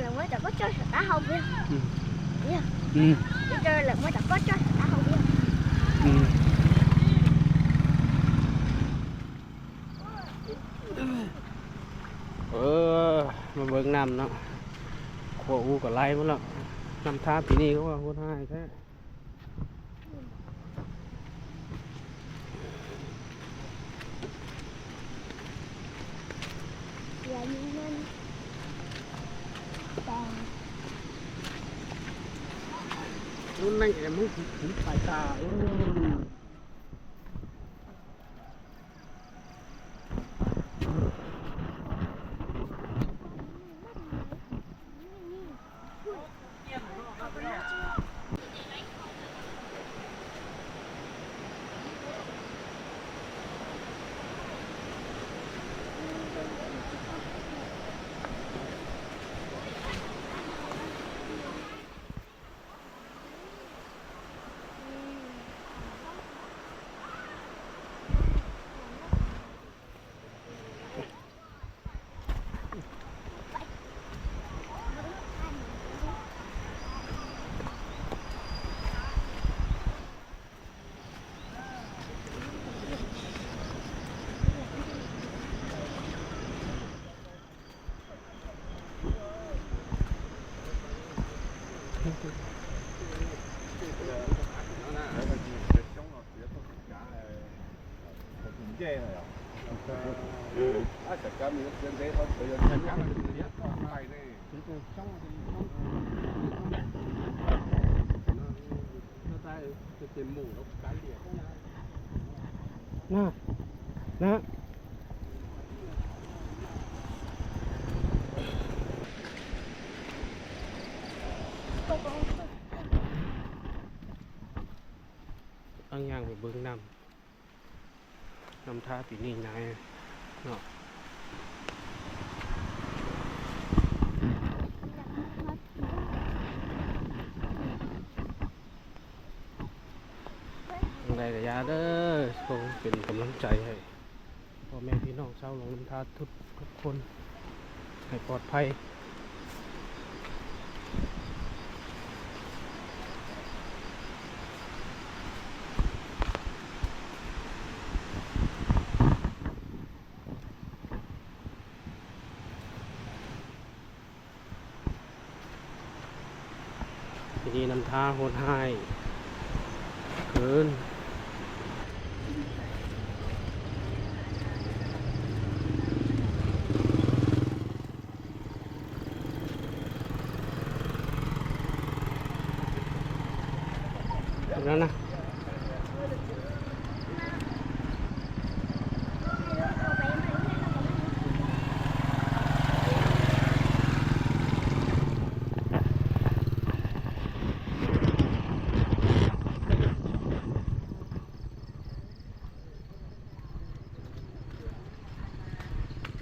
Leurs mots, t'as pas de chance, t'as pas envie. ອືມ Viens. ອືມ Dis-leur, leurs mots, t'as pas de chance, t'as pas envie. ອືມ ເອີ ມາເບິ່ງນ້ຳເນາະ ຂົວອູກໍໄຫຼໝົດແລ້ວ. ນ້ຳທາປີນີ້ເຂົາວ່າໂຫດຮ້າຍແທ້.ນະ ນະ ເອົາຍ່າງໄປເບິ່ງນ້ຳ ນ້ຳທາປີນີ້ໃຫຍ່ເນາະ. ຈັ່ງໃດກໍຢ່າເດີ ສົ່ງເປັນກຳລັງໃຈໃຫ້ພໍ່ແມ່ພີ່ນ້ອງຊາວຫຼວງນ້ຳທາທຸກໆຄົນ ໃຫ້ປອດໄພ. ປີນີ້ນ້ຳທາໂຫດຮ້າຍເກີນ. ແບບນັ້ນນະ.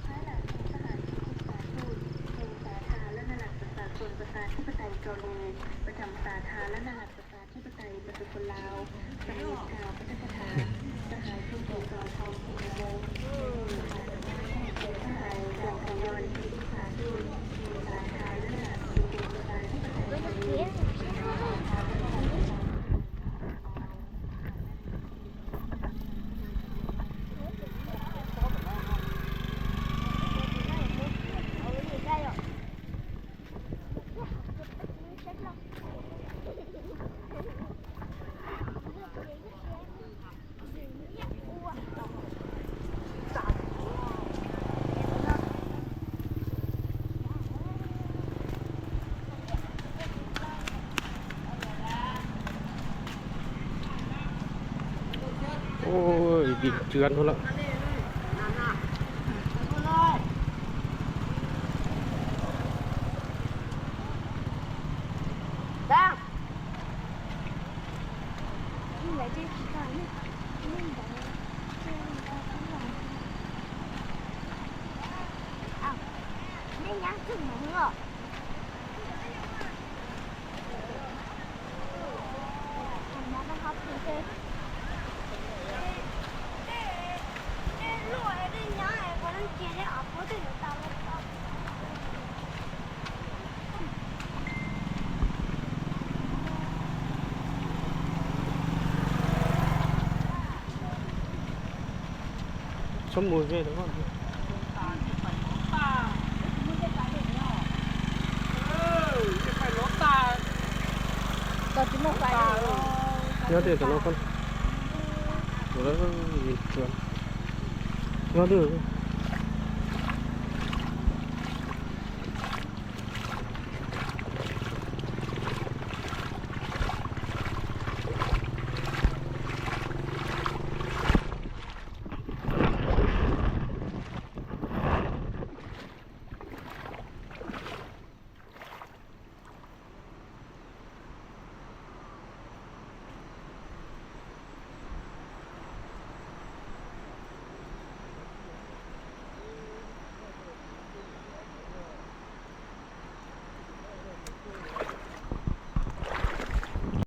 ພາຍຫຼັງສະຖານທີ່ປຶກສາທູດແຫ່ງສາທາລະນະລັດປະຊາຊົນປະຊາທິປະໄຕເກົາຫຼີ ປະຈຳສາທາລະນະລັດປະຊາທິປະໄຕປະຊາຊົນລາວ ສຳເລັດຂ່າວພັດທະສະຖານ ສະຫາຍ ພູເກີດ ກອງທອງ ສິນນະວົງ ສະຫາຍ ຈອມພະຍອນ ສາທຸ ສາທາລະນະລັດປະຊາທິປະໄຕເກົາຫຼີ. ໂອ້ຍ ດິນເຈື່ອນພຸ້ນລະ. Có mùi ghê đúng không? ເນາະ ເດີ ຕະຫຼອດຄົນ ໂອ້ ເນາະ ເດີ.